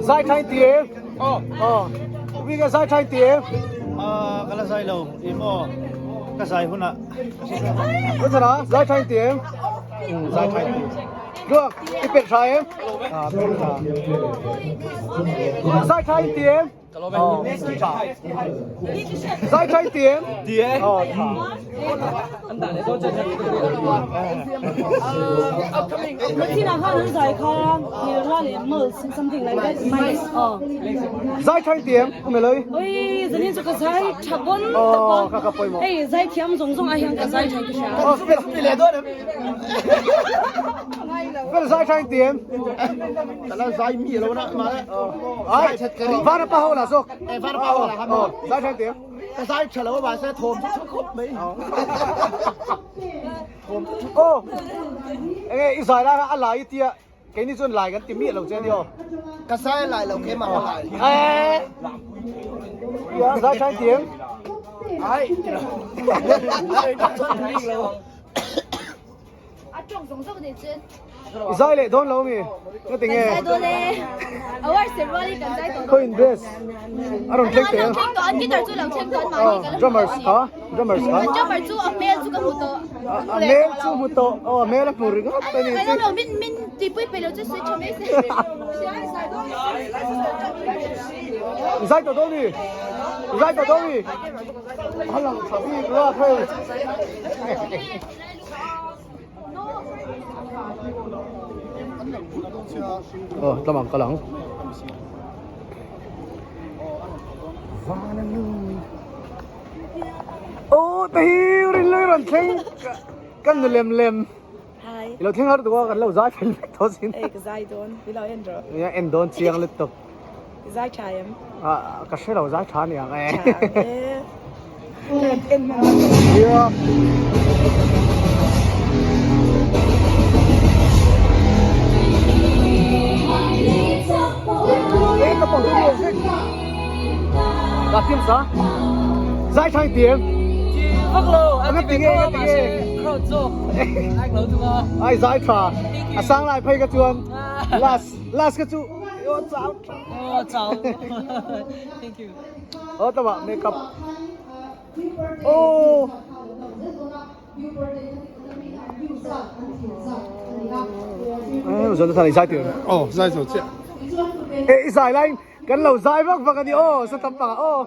Zai thain ti em? Aw. Aw. Wi ka zai thain ti em? Ah, ka la zai lo. I maw? Ka zai hunah. Ka thana, zai thain ti em? Zai thain ti. Luak, i pet tha em? Ah, pet tha. Zai thain ti em? Aw, tha. Zai thain ti em? Ti e. Aw, tha. Martina khan an zai kha Nilra leh Mals something like that mice aw. Zai thain ti em? Umeloi. Oi zanin chu ka zai tha bon Aw, ka ka pawimawh. Hei zai thiam zawng zawng ah hian ka zai thain ka hria. Aw, fel fel zai thain ti em? Ka la zai mi lo na ma le. Ai, vana pa ho la zawk. Eh, vana pa ho la. Aw, zai thain ti em? Ka zai tha lo ma se thawm chu khawp mai. Aw, enge i zai lai kha a lai i tia keini chuan lai kan ti miah lo che a ni aw. Ka zai lai lo keimah ka lai. Eh, ia zai thain ti em? Ai, ti lo. A tawng zawng zawng nen chuan. I zai leh dawn lo mi? Nga tinge? Kan zai dawn e. Award ceremony kan zai tawh. Khaw in dress a rawn thleng teh a. Lo thleng tawh an guitar chu lo thleng tawh an mahni ka la hmu Drummers kha drummers kha. An drummer chu a hmel chu ka hmu tawh. A hmel chu hmu tawh. Aw a hmel a hmu ringawt a ni. Ai lo min min tihpui pe lo chu switch tha mai se. I zai tawh dawn mi? I zai tawh dawn mi? A lang tha bik lo a hei. Aw tlamang kal ang. Aw te hi rin lui rawn thleng kan nu lem lem. Hi. I lo thleng har duh a kan lo zai fel vek tawh sin. Ei ka zai dawn i lo en rawh. Nia en dawn chiang lutuk. I zai tha em? Ah ka hre lo zai tha ni ang e. Tha ang e. En en hmang a. Nia. Ê ka pawh chu nuam vek. Ka thiam sa. Zai tha in ti em? Chi vak lo. Ang a ti nge nga ti nge. Crowd zawk. Ai lo thung a. Ai zai tha. A sang lai phei ka chuan last last ka chu aw chau tha. Aw chau. Thank you. Aw tama makeup. Aw. Eh zon ta zai ti. Aw zai zo chiah. Eh i zai lai kan lo zai vak vak ani aw sa tam pang aw.